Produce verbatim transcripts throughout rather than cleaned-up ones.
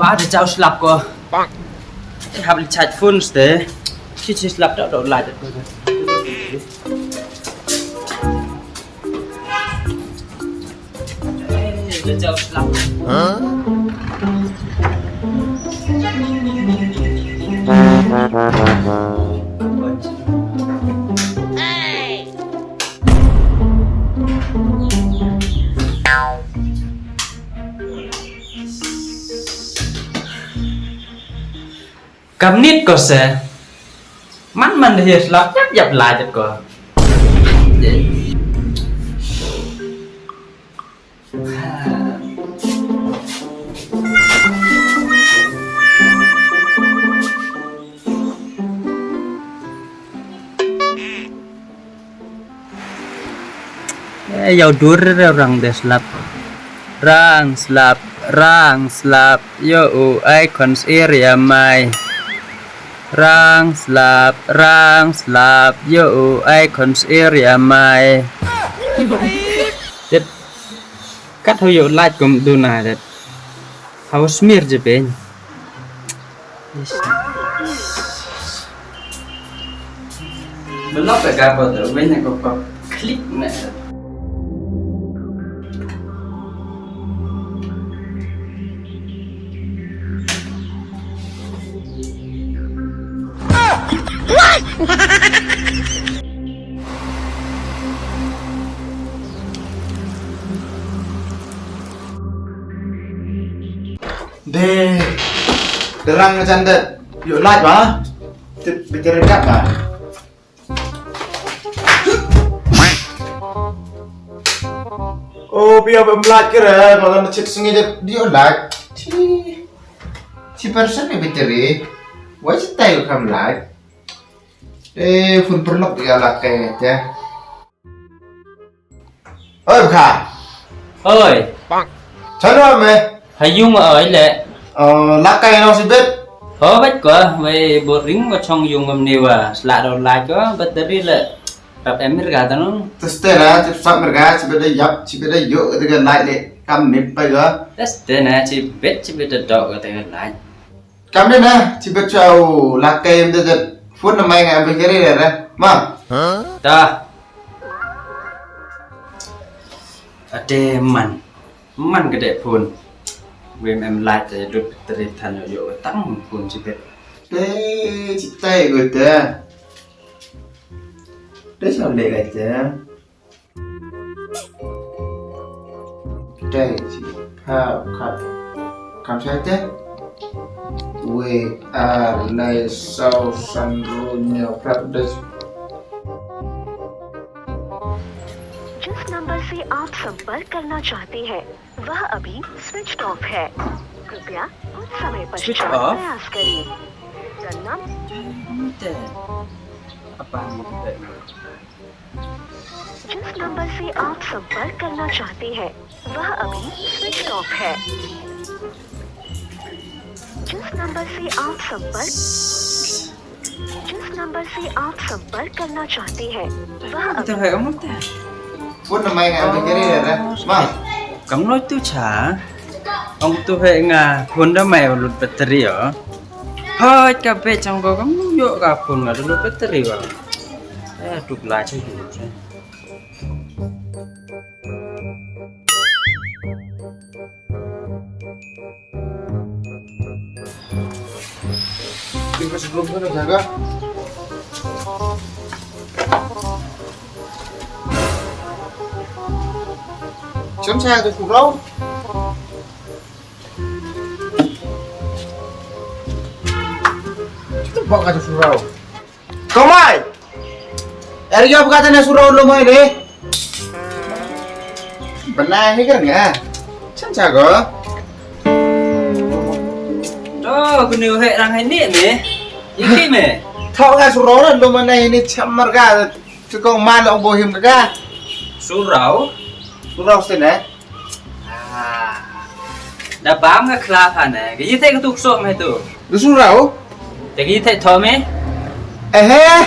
Ah, da jauh slap ko. Hap li charge phone ste. Chi chi slap da da lai ko. Eh, da jauh slap. Kam nit ko se. Man man de hias lap yap yap la jat ko. Eh, yow dur re rang de slap. Rang slap, rang slap, yo u ai khon sir ya mai. Rang slap, rang slap, yo u ai khon sir ya mai. Tet, kat ho yo lait kum duna tet. Hawa smear je pen. Belok ka ka botol, wei na ko ko klik na. De, derang macam de. Yo, light ba? Tip bicara kat ba? Oh, pia ba light kira, kalau na cik sungai je, dia light. Ci, ci person ni bicara. Why is it tayo kam light? Eh, phone pernah dia lah kayaknya. Oi, bkha. Oi. Chano me? Ha yung oi le. Oh, lakai no si bet. Ho bet ko, wei boring ko chong yung ngam ni wa. Sla do lai ko, battery le. Rap em mir ga ta no. Teste na, chip sap mir ga, chip da yap, chip da yo, de ga lai le. Kam nip pa ga. Teste na, chip bet, chip da do ga te ga lai. Kam ne na, chibet chwa u la kai em de de. Phone na mai nga em kere re re. Ma. Ta. Ate man. Man ka de phone. Wem em light te dut teri than yo yo tang phone chibet. Te chitai go te. Te sa le ga te. Te chi pha khat. Kam sa te. We are lai sau san ru nyo prat des. जिस नंबर से आप संपर्क करना चाहते हैं, वह अभी switch off है। कृपया कुछ समय पश्चात प्रयास करें। The num- Te. Apa mo te? जिस नंबर से आप संपर्क करना चाहते हैं, वह अभी स्विच ऑफ है। जिस नंबर से आप संपर्क, जिस नंबर से आप संपर्क करना चाहते हैं, वह अभी Ito hai, amo te. Phone na mai nga em kere re re. Ma. Kam no tu cha. Ong tu hai nga phone da mai lut battery o. Hoi, ka pe chang ko kam yo ka phone nga lut battery wa. Eh, tuk la che du che. Di ba sa room ko na jaga? Chum sa tu surau. Ito ba ka tu surau? Kamai! Area baka tane surau lo mai de. Bana hi kar nga. Chan cha go. To, kuni he rang hai ni me. Iki me. Thau ka surau lo mana ini chamar ka. Tu kong ma lo bohim ka. Surau. Surau sini. Ah. Da bam nga khlap ha ne. Ka yi te ka tuk so me tu. Du surau? Te ka yi te tho me? Eh, eh.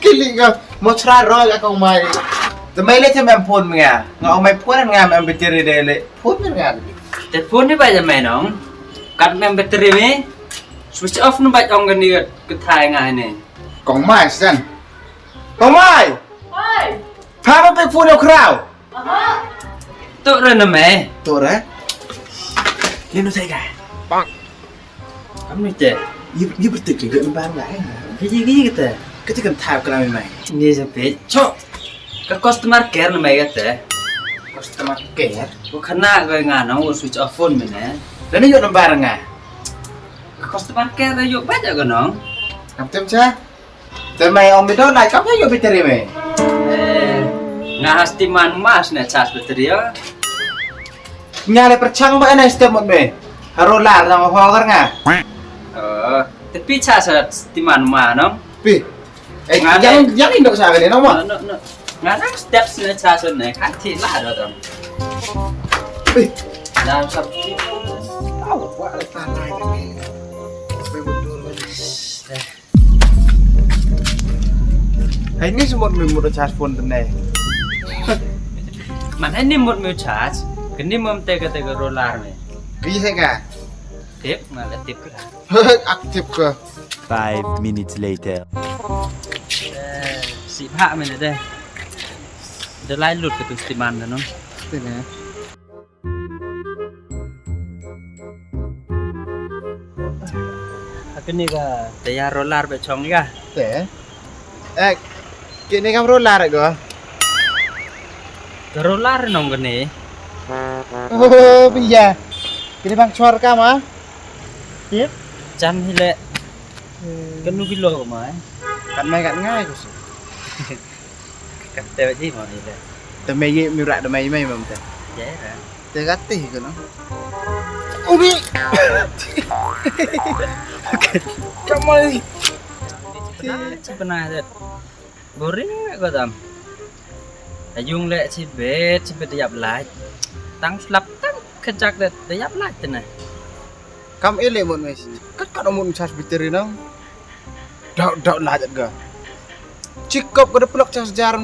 Kili nga. Mo chra ro ka kong mai. Te mai le te mem phone me nga. Nga o mai phone nga mem bitiri de le. Phone me nga. Te phone ni ba ya me nong. Kat mem battery me. Switch off nu bait ong kani ka thai nga ini. Kong Mai, Stan. Kong Mai! Oi! Pha ma pek phone yow khraw. Aha. Tok re na me. Tok re. Ni nu sai ka. Bang. Kam ni te. Ye, ye betul ke, ye bar lah, eh. Ki, ki, ki, kata. Kata kam thau kelam mai. Ni sa pe. Chok. Ka customer care na mai kata. Customer care? Ko khana ko nga nong, ko switch off phone me ne. Lani yoh number nga. Ka customer care na yoh baja ko nong. Kam tem cha? Te mai ong mi do nai kam yoh battery me. Eh, nga ha stiman mas ne charge battery ya. Nga le perchang ba ne step mut me. Haro lar na ho kar nga. Oh, te pi charge stiman ma nong. Pi. Eh, nga yang, le yang indok sa kali no ma. No, no, no. Nga nang step sini charge ne kan ti la do dong. Pi. Dang sap. Au, wa le pa nai kali. Pi betul. Hai ni semut me mut charge phone tene. Man hai ni mut me charge. Kani mem te ka te ka roller me. Ki se ka? Tip, nga le tip ka. Aktif ka. Five minutes later. Eh, si bha me ne de. De lai lut ka tu stiman de no. Tene. Kani ka tayar roller be chong ya. Te. Eh, kini kam roller ko. Ka roller nong kani. Oh, biya. Kini bang chor ka ma. Tip. Chan hi le. Hmm. Kanu kilo ko ma, eh? Kat mai kat ngai ko si. Kat te di ma ni le. Te mai ye mi rak de mai mai mam te. Ye ra. Te kat te ko no. Ubi. Kamai. Chipna, chipna de. Boring ko dam. Ayung le chi bet, chi bet yap light. Tang slap tang kejak de, de yap light te na. Kam ele mut me. Kat kat mut charge battery nong. Dau, dau light ga. Chi kop ka de plug charger.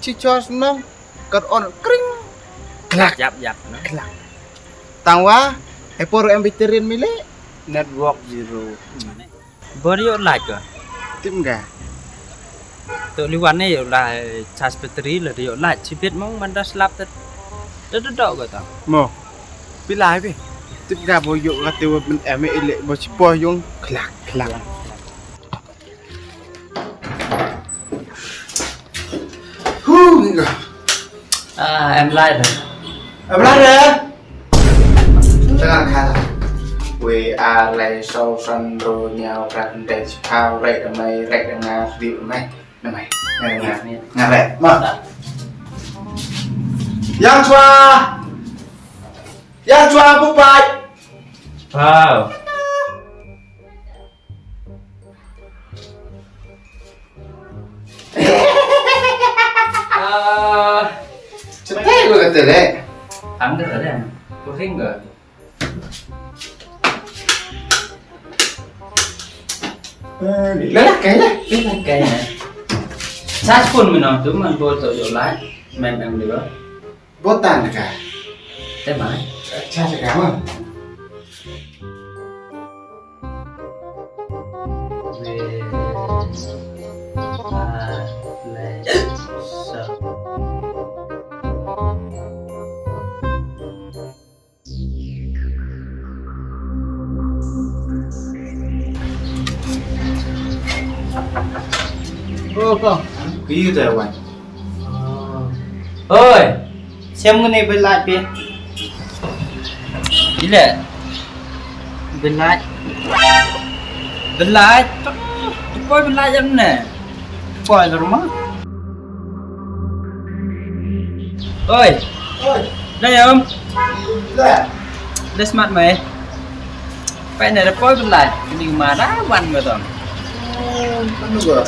Chi charge nong. Kat on kring. Klak. Yap, yap, no? Klak. Tang wa, e por em battery mi le. Network zero. Bor yoh light ko. Tim ga. To liwan ne yoh la, eh, charge battery la yoh light. Chi bet mong man da slap te. Da da do ko ta. Mo. Pi lai pi. Tip ga bo yoh ka te wa ben em ile bo chi po yung. Klak, klak. Hu, ni ga. Ah, em lai re. Em lai re. Tengah kala. We a lai so san ro nyau prak ndai chipau rek da mai, rek da nga di mai. Da mai. Mai nga. Nga rek. Ma. Yang chwa. Yang chwa bu pai. Pau. Ah. Cetai ko kata le. Tang ka le. Pusing ka. Eh, lelak kaya. Lelak kaya. Charge phone me nong tu man bo to yoh light. Mem em di ba. Botan ka. Te mai. Cha cha ka ma. Oh, ko. Ki yu te wan. Oi, sem ngene belai pi. Ile. Belai. Belai. Tepoi belai jam ne. Tepoi ke rumah. Oi. Oi. Dah ya, Om. Dah. Dah smart mai. Pai ne tepoi belai. Ini mara wan ko tong. Oh, anu ko.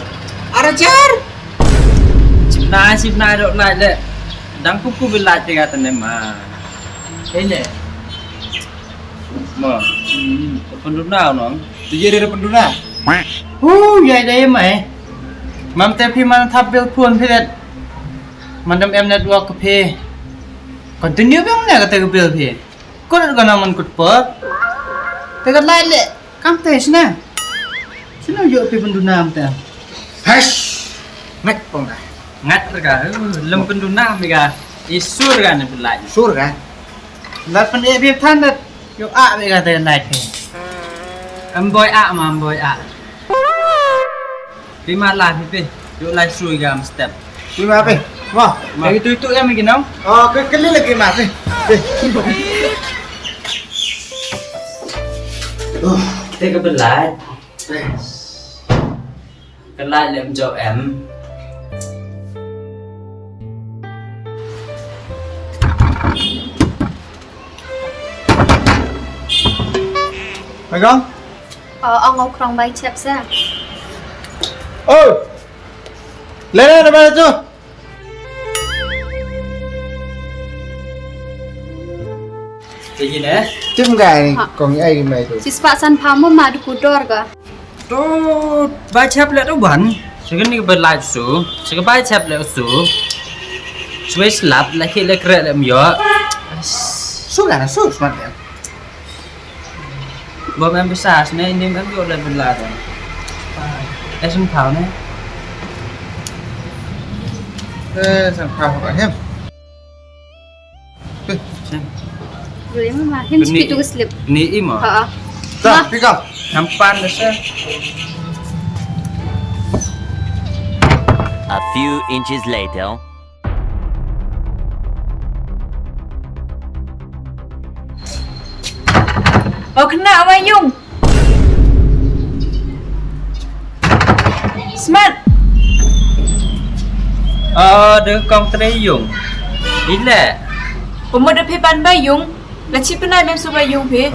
Arajar. Chipna, chipna dok lai le. Dang kuku bi lai te ka tane ma. Hele. Ma. Hmm, penduna nong. Tije de penduna. Hu, ya de mai. Mam te phi man thap bil phone phi det. Man dam em network phi. Continue bang ne ka te bil phi. Kut ka na man kut por. Te ka lai le. Kam te sna. Sna yoh phi pynduna am te. Hesh. Ngat pong ka. Ngat ka. Lem pynduna mi ka. I sur ka ne pyllait. Sur ka. Lat pyn e bi than dat. Yoh a bi ka te lai phi. Am boi a ma am boi a. Phi ma la phi phi. Yoh lai sui ka am step. Phi ma phi. Ma. Ma. Itu itu ya mi ginau. Oh, ke kali lagi ma phi. Phi. Oh, te ka pyllait. Ka lai lem jo em. Hai kong. Ong u krong bai chep sa. Oi. Le le na bai tu. Te yi ne? Tim gai ni kong ai mai tu. Sis pa san pha mo ma du ku dor ka. To bai chep le to ban. Sika ni ka bai lai su. Sika bai chep le su. Sui slap le ki le kre le myo. Su ka na su smat le. Bom em pisa sne ni em yoh le bai lai to. Ai san pha ne. Eh, san pha ka hem. Rui ma, ma. Hin ni, speed to slip. Ni i ma. Ha. Ta, pick up. Nampan da sa. A few inches later. Oh, kena wa yung. Smat. Ah, de kong tre yung. Ile. Pemut de phi pan bai yung. La chi pynai mem su bai yung phi.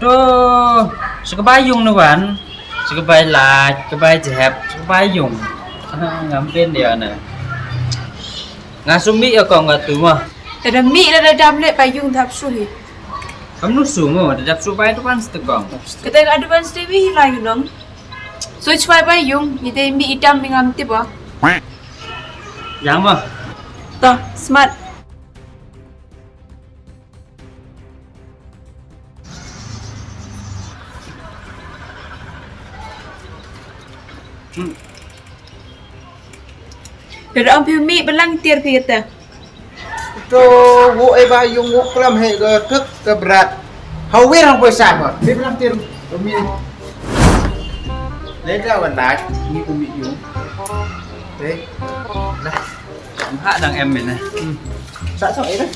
To, saka bai yung na wan. Saka bai lait, ka bai jep, saka bai yung. Ah, ngam pyn de na. Nga su mi ya kong nga tu ma. Te da mi la da dam le bai yung dap su hi. Kam nu su mo, da dap su bai tu pan stekong. Kata advance te wi hi lai nong. So chwa bai yung, i te mi i dam mi ngam tip wa. Yang mo. To, smat. Hmm. Pero ang phi mi balang tiar phi kata. To, wo e ba yung wo klam he ka kek ka brat. Hawir ang poisa ba. Phi balang tiar mi. Lega wan lak, ni umi yung. Eh. Lah. Ha dang em ne. Hmm. Sa sa e na.